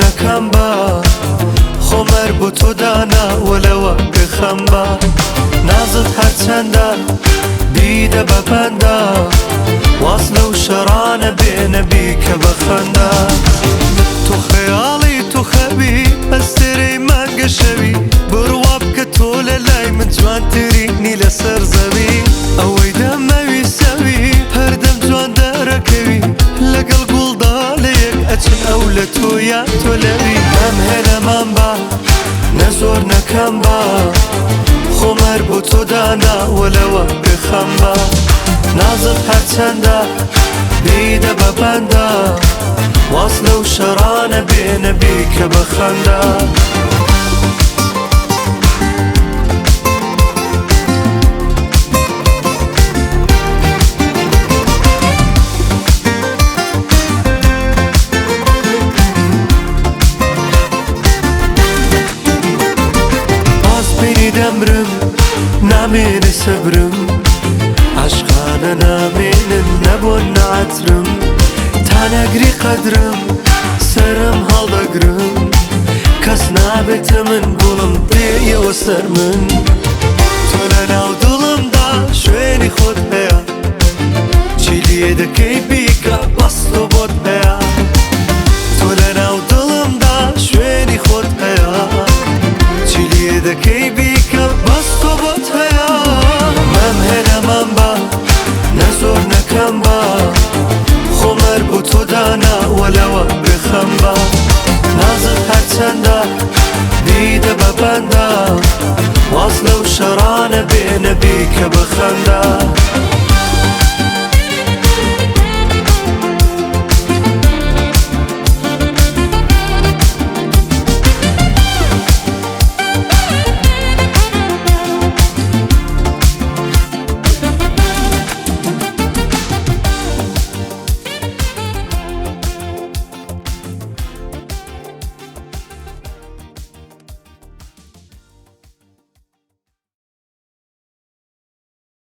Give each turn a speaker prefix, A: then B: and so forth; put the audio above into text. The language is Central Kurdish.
A: نەکەم بە خۆمەر بۆ تۆ دانا وەلەوە بخەم بە نازت هەرچەندە بیدە بە بەندە واز لەو شەڕانە بێنە بیکە بە خەندە. تۆ خەیاڵی تۆ خەوی ئەستێرەی مانگە شەوی بڕوا بکە تۆ لە لای من جوانترینی لەسەر زەوی ئەوەی دەمەوی سەوی هەردەم جوان دەرەکەوی لەگەڵ گوڵدا لە یەک ئەچن ئەو لە تۆ یا تۆ لەوی. مەمهێنە مام بە نە زۆر نەکەم بە خۆمەر بۆ تۆ دانا وەلەوە بخەم بە نازت هەرچەندە بیدە بە بەندە واز لەو شەڕانە بێنە بیکە بە خەندە. باز بینی دەمرم نامێنێ سەبرم عاشقانە نامێنن نەبوون نەعەترم تا نەگری قەدرم سەرم هەڵدەگرم کەس نابێتە من گوڵم دێیەوە سەر من. تۆ لە ناو دڵمدا شوێنی خۆت هەیە چی لێ دەکەی بیکە بەس تۆ بۆت هەیە. تۆ لە ناو دڵمدا شوێنی خۆت هەیە چی لێ دەکەی بیکە بەس تۆ بۆت هەیە. مەمهێنە مام بە نە زۆر نەکەم بە خۆمەر بۆ تۆ دانا وەلەوە بخەم بە نازت هەرچەندە بیدە بە بەندە واز لەو شەڕانە بێنە بیکە بە خەندە.